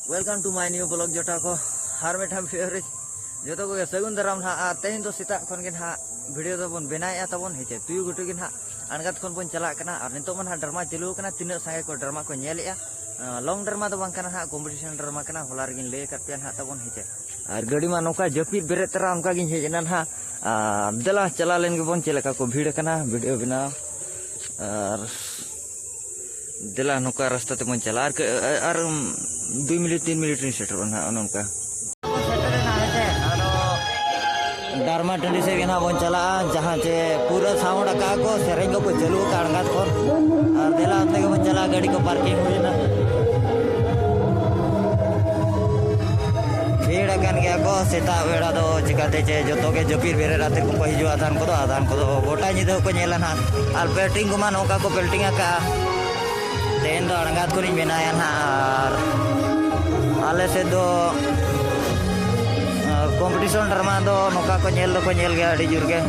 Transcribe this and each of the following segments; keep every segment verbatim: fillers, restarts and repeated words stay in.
Welcome to my new vlog ᱡᱚᱴᱟ ᱠᱚ, ᱟᱨ ᱢᱤᱫᱴᱟᱝ video ᱨᱮ ᱡᱚᱛᱚ ᱠᱚᱜᱮ ᱥᱟᱹᱜᱩᱱ ᱫᱟᱨᱟᱢ ᱱᱟᱦᱟᱜ᱾ ᱟᱨ ᱛᱮᱦᱮᱧ ᱫᱚ ᱥᱮᱛᱟᱜ ᱠᱷᱚᱱ ᱜᱮ ᱱᱟᱦᱟᱜ video ᱫᱚᱵᱚᱱ ᱵᱮᱱᱟᱣᱮᱫᱼᱟ ᱛᱟᱵᱚᱱ, ᱦᱮᱸ ᱪᱮ? ᱛᱩᱭᱩ ᱜᱷᱩᱴᱩ ᱜᱮ ᱱᱟᱦᱟᱜ ᱟᱬᱜᱟᱛ ᱠᱷᱚᱱ ᱵᱚᱱ ᱪᱟᱞᱟᱜ ᱠᱟᱱᱟ᱾ ᱟᱨ ᱱᱤᱛᱚᱜ ᱢᱟ ᱱᱟᱦᱟᱜ drama ᱪᱟᱹᱞᱩ ᱟᱠᱟᱱᱟ, ᱛᱤᱱᱟᱹᱜ ᱥᱟᱸᱜᱮ ᱠᱚ drama ᱠᱚ ᱧᱮᱞᱮᱫᱼᱟ᱾ ᱟᱸ, long drama ᱫᱚ ᱵᱟᱝ ᱠᱟᱱᱟ ᱱᱟᱦᱟᱜ, competition drama ᱠᱟᱱᱟ, ᱦᱚᱞᱟ ᱨᱮᱜᱮᱧ ᱞᱟᱹᱭ ᱟᱠᱟᱫ ᱯᱮᱭᱟ ᱱᱟᱦᱟᱜ ᱛᱟᱵᱚᱱ, ᱦᱮᱸ ᱪᱮ? ᱟᱨ ᱜᱟᱹᱰᱤ ᱢᱟ ᱱᱚᱝᱠᱟ ᱡᱟᱹᱯᱤᱫ ᱵᱮᱨᱮᱫ ᱛᱚᱨᱟ ᱚᱱᱠᱟ ᱜᱤᱧ ᱦᱮᱡ ᱮᱱᱟ ᱱᱟᱦᱟᱜ᱾ ᱟᱨ ᱫᱮᱞᱟ ᱪᱟᱞᱟᱣ ᱞᱮᱱ ᱜᱮᱵᱚᱱ, ᱪᱮᱫ ᱞᱮᱠᱟ ᱠᱚ ᱵᱷᱤᱲ ᱟᱠᱟᱱᱟ video ᱵᱮᱱᱟᱣ᱾ ᱟᱨ ᱫᱮᱞᱟ, ᱱᱚᱝᱠᱟ ᱨᱟᱥᱛᱟ ᱛᱮᱵᱚᱱ ᱪᱟᱞᱟᱜᱼᱟ᱾ ᱟᱨ ᱠᱟᱹ-, ᱟᱨ ᱫᱩᱭ ᱢᱤᱱᱤᱴ, ᱛᱤᱱ ᱢᱤᱱᱤᱴ ᱨᱤᱧ ᱥᱮᱴᱮᱨᱚᱜᱼᱟ ᱱᱟᱦᱟᱜ, ᱚᱱᱮ ᱚᱱᱠᱟ᱾ ᱰᱟᱨᱢᱟ ᱴᱟᱺᱰᱤ ᱥᱮᱫ ᱜᱮ ᱱᱟᱦᱟᱜ ᱵᱚᱱ ᱪᱟᱞᱟᱜᱼᱟ, ᱡᱟᱦᱟᱸ ᱪᱮ ᱯᱩᱨᱟᱹ sound ᱟᱠᱟᱫᱼᱟ ᱠᱚ, ᱥᱮᱨᱮᱧ ᱠᱚᱠᱚ ᱪᱟᱹᱞᱩ ᱟᱠᱟᱫᱼᱟ ᱟᱬᱜᱟᱛ ᱠᱷᱚᱱ᱾ ᱟᱨ ᱫᱮᱞᱟ, ᱚᱱᱛᱮ ᱜᱮᱵᱚᱱ ᱪᱟᱞᱟᱜᱼᱟ, ᱜᱟᱹᱰᱤ ᱠᱚ parking ᱦᱩᱭᱮᱱᱟ᱾ ᱵᱷᱤᱲ ᱟᱠᱟᱱ ᱜᱮᱭᱟ ᱠᱚ ᱥᱮᱛᱟᱜ ᱵᱮᱲᱟ ᱫᱚ, ᱪᱤᱠᱟᱹᱛᱮ ᱪᱮ ᱡᱚᱛᱚ ᱜᱮ ᱡᱟᱹᱯᱤᱫ ᱵᱮᱨᱮᱫ ᱟᱛᱮ ᱠᱚ ᱦᱤᱡᱩᱜᱼᱟ, ᱟᱫᱷᱟᱱ ᱠᱚᱫᱚ, ᱟᱫᱷᱟᱱ ᱠᱚᱫᱚ ᱜᱚᱴᱟ ᱧᱤᱫᱟᱹ ᱦᱚᱸᱠᱚ ᱧᱮᱞᱟ ᱱᱟᱦᱟᱜ᱾ ᱟᱨ ᱯᱮᱞᱴᱤᱝ ᱠᱚᱢᱟ ᱱᱚᱝᱠᱟ ᱠᱚ ᱯᱮᱞᱴᱤᱝ ᱟᱠᱟᱫᱼᱟ᱾ ᱛᱮᱦᱮᱧ ᱫᱚ ᱟᱬᱜᱟᱛ ᱠᱷᱚᱱᱤᱧ ᱵᱮᱱᱟᱣᱮᱫᱼᱟ ᱱᱟᱦᱟᱜ, ᱟᱨ ᱟᱞᱮ ᱥᱮᱫ ᱫᱚ, ᱟᱨ competition drama ᱫᱚ ᱱᱚᱝᱠᱟ ᱠᱚ ᱧᱮᱞ ᱫᱚᱠᱚ ᱧᱮᱞ ᱜᱮᱭᱟ ᱟᱹᱰᱤ ᱡᱳᱨ ᱜᱮ᱾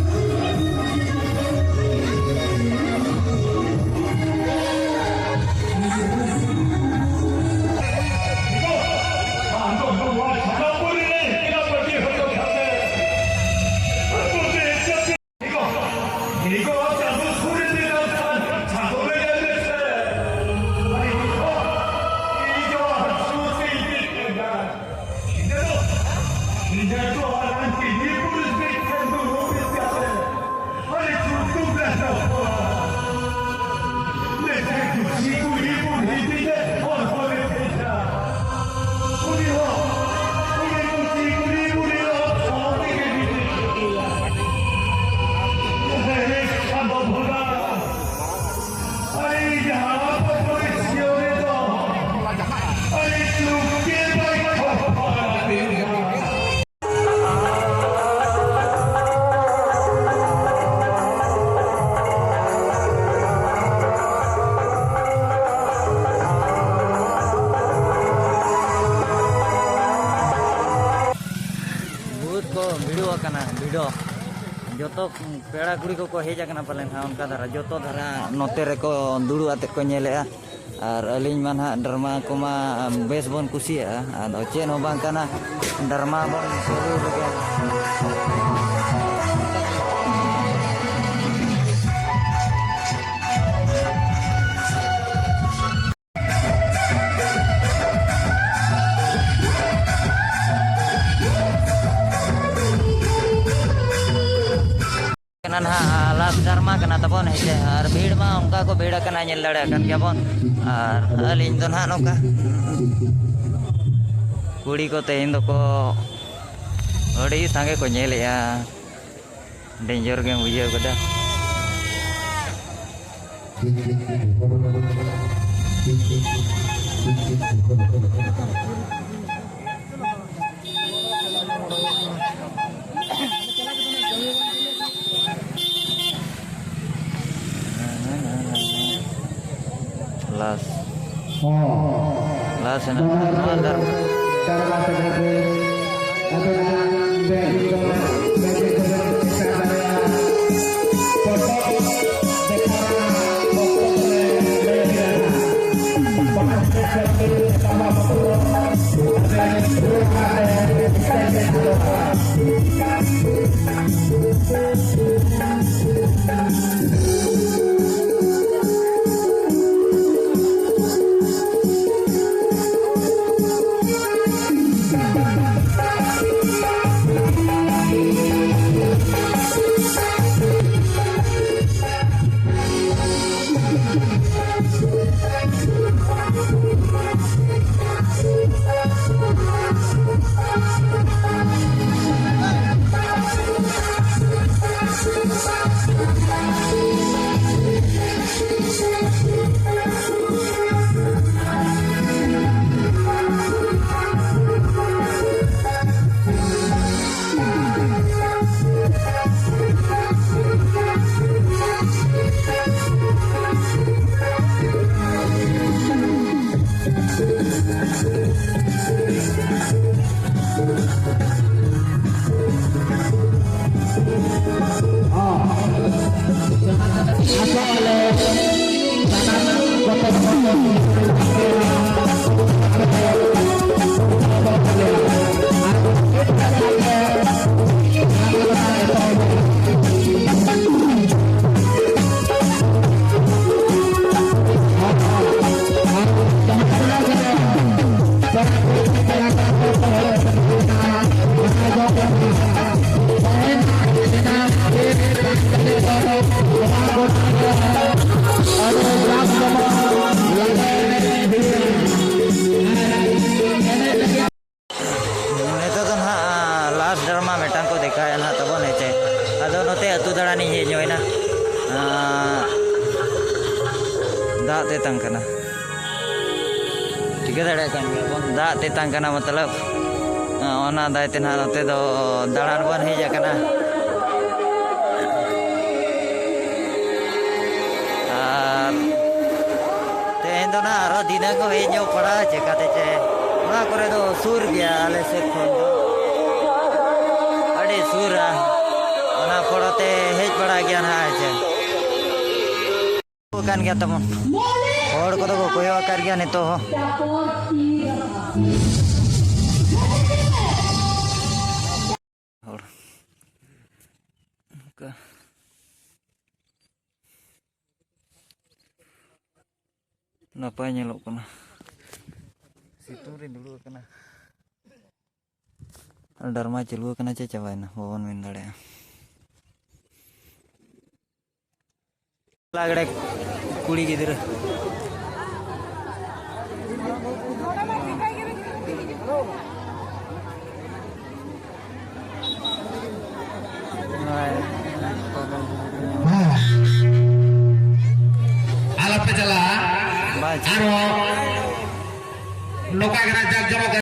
ᱵᱚᱦᱩᱛ ᱠᱚ ᱵᱷᱤᱲᱚ ᱟᱠᱟᱱᱟ, ᱵᱷᱤᱲᱚ᱾ ᱡᱚᱛᱚ ᱯᱮᱲᱟ ᱠᱩᱲᱤ ᱠᱚᱠᱚ ᱦᱮᱡ ᱟᱠᱟᱱᱟ ᱯᱟᱞᱮᱱ ᱦᱟᱸᱜ, ᱚᱱᱠᱟ ᱫᱷᱟᱨᱟ ᱡᱚᱛᱚ ᱫᱷᱟᱨᱟ ᱱᱚᱛᱮ ᱨᱮᱠᱚ ᱫᱩᱲᱩᱵ ᱟᱛᱮᱫ ᱠᱚ ᱧᱮᱞᱮᱜᱼᱟ᱾ ᱟᱨ ᱟᱹᱞᱤᱧ ᱢᱟ ᱱᱟᱦᱟᱜ ᱰᱨᱟᱢᱟ ᱠᱚᱢᱟ ᱵᱮᱥ ᱵᱚᱱ ᱠᱩᱥᱤᱭᱟᱜᱼᱟ, ᱟᱫᱚ ᱪᱮᱫ ᱦᱚᱸ ᱵᱟᱝ ᱠᱟᱱᱟ, ᱰᱨᱟᱢᱟ ᱵᱚᱱ ᱪᱟᱹᱞᱩ ᱞᱮᱜᱮ᱾ ᱠᱟᱱᱟ ᱱᱟᱦᱟᱜ, ᱞᱟᱥ ᱰᱨᱟᱢᱟ ᱠᱟᱱᱟ ᱛᱟᱵᱚᱱ, ᱦᱮᱸ ᱥᱮ? ᱟᱨ ᱵᱷᱤᱲ ᱢᱟ ᱚᱱᱠᱟ ᱠᱚ ᱵᱷᱤᱲ ᱟᱠᱟᱱᱟ, ᱧᱮᱞ ᱫᱟᱲᱮᱭᱟᱜ ᱠᱟᱱ ᱜᱮᱭᱟ ᱵᱚᱱ᱾ ᱟᱨ ᱟᱹᱞᱤᱧ ᱫᱚ ᱱᱟᱦᱟᱜ ᱱᱚᱝᱠᱟ, ᱠᱩᱲᱤ ᱠᱚ ᱛᱮᱦᱮᱧ ᱫᱚᱠᱚ ᱟᱹᱰᱤ ᱥᱟᱸᱜᱮ ᱠᱚ ᱧᱮᱞᱮᱜᱼᱟ, ᱰᱮᱧᱡᱚᱨ ᱜᱮᱢ ᱵᱩᱡᱷᱟᱹᱣ ᱠᱮᱫᱟ᱾ ᱞᱟᱥ᱾ ᱞᱟᱥ ᱮᱱᱟ᱾ ᱱᱚᱣᱟ ᱫᱷᱟᱨ- ᱛᱮᱛᱟᱝ ᱠᱟᱱᱟ᱾ ᱴᱷᱤᱠᱟᱹ ᱫᱟᱲᱮᱭᱟᱜ ᱠᱟᱱ ᱜᱮᱭᱟ ᱵᱚᱱ, ᱫᱟᱜ ᱛᱮᱛᱟᱝ ᱠᱟᱱᱟ, ᱢᱚᱛᱞᱚᱵ, ᱚᱱᱟ ᱫᱟᱭ ᱛᱮ ᱱᱟᱦᱟᱜ ᱱᱚᱛᱮ ᱫᱚ ᱫᱟᱬᱟᱱ ᱵᱚᱱ ᱦᱮᱡ ᱟᱠᱟᱱᱟ᱾ ᱟᱨ ᱛᱮᱦᱮᱧ ᱫᱚ ᱱᱟᱦᱟᱜ ᱟᱨᱦᱚᱸ ᱫᱷᱤᱱᱟᱹᱝ ᱠᱚ ᱦᱮᱡ ᱧᱚᱜ ᱯᱟᱲᱟᱜᱼᱟ, ᱪᱮᱠᱟᱛᱮ ᱪᱮ ᱚᱱᱟ ᱠᱚᱨᱮ ᱫᱚ ᱥᱩᱨ ᱜᱮᱭᱟ ᱟᱞᱮ ᱥᱮᱫ ᱠᱷᱚᱱ ᱫᱚ, ᱟᱹᱰᱤ ᱥᱩᱨᱟ, ᱚᱱᱟ ᱯᱚᱨᱮᱛᱮ ᱦᱮᱡ ᱵᱟᱲᱟᱜ ᱜᱮᱭᱟ ᱱᱟᱦᱟᱜ, ᱦᱮᱸ ᱪᱮ᱾ ᱠᱟᱱ ᱜᱮᱭᱟ ᱛᱟᱵᱚᱱ᱾ ᱦᱚᱲ ᱠᱚᱫᱚ ᱠᱚ ᱠᱚᱭᱚᱜ ᱟᱠᱟᱫ ᱜᱮᱭᱟ ᱱᱤᱛᱚᱜ ᱦᱚᱸ᱾ ᱦᱚᱲ᱾ ᱚᱱᱠᱟ᱾ ᱱᱟᱯᱟᱭ ᱧᱮᱞᱚᱜ ᱠᱟᱱᱟ᱾ ᱥᱤᱛᱩᱝ ᱨᱤᱧ ᱫᱩᱲᱩᱵ ᱟᱠᱟᱱᱟ᱾ ᱰᱨᱟᱢᱟ ᱪᱟᱹᱞᱩ ᱟᱠᱟᱱᱟ ᱪᱮ ᱪᱟᱵᱟᱭᱮᱱᱟ, ᱵᱟᱵᱚᱱ ᱢᱮᱱ ᱫᱟᱲᱮᱭᱟᱜᱼᱟ᱾ ᱞᱟᱜᱽᱲᱮ ᱠᱩᱲᱤ ᱜᱤᱫᱽᱨᱟᱹ᱾ ᱟᱞᱚᱯᱮ ᱪᱟᱞᱟᱜᱼᱟ᱾ ᱵᱟᱭ ᱪᱟᱞᱟᱜᱼᱟ᱾ ᱟᱨᱦᱚᱸ ᱱᱚᱝᱠᱟ ᱜᱮ ᱱᱟᱜ ᱡᱟᱠ ᱡᱚᱢᱚᱠ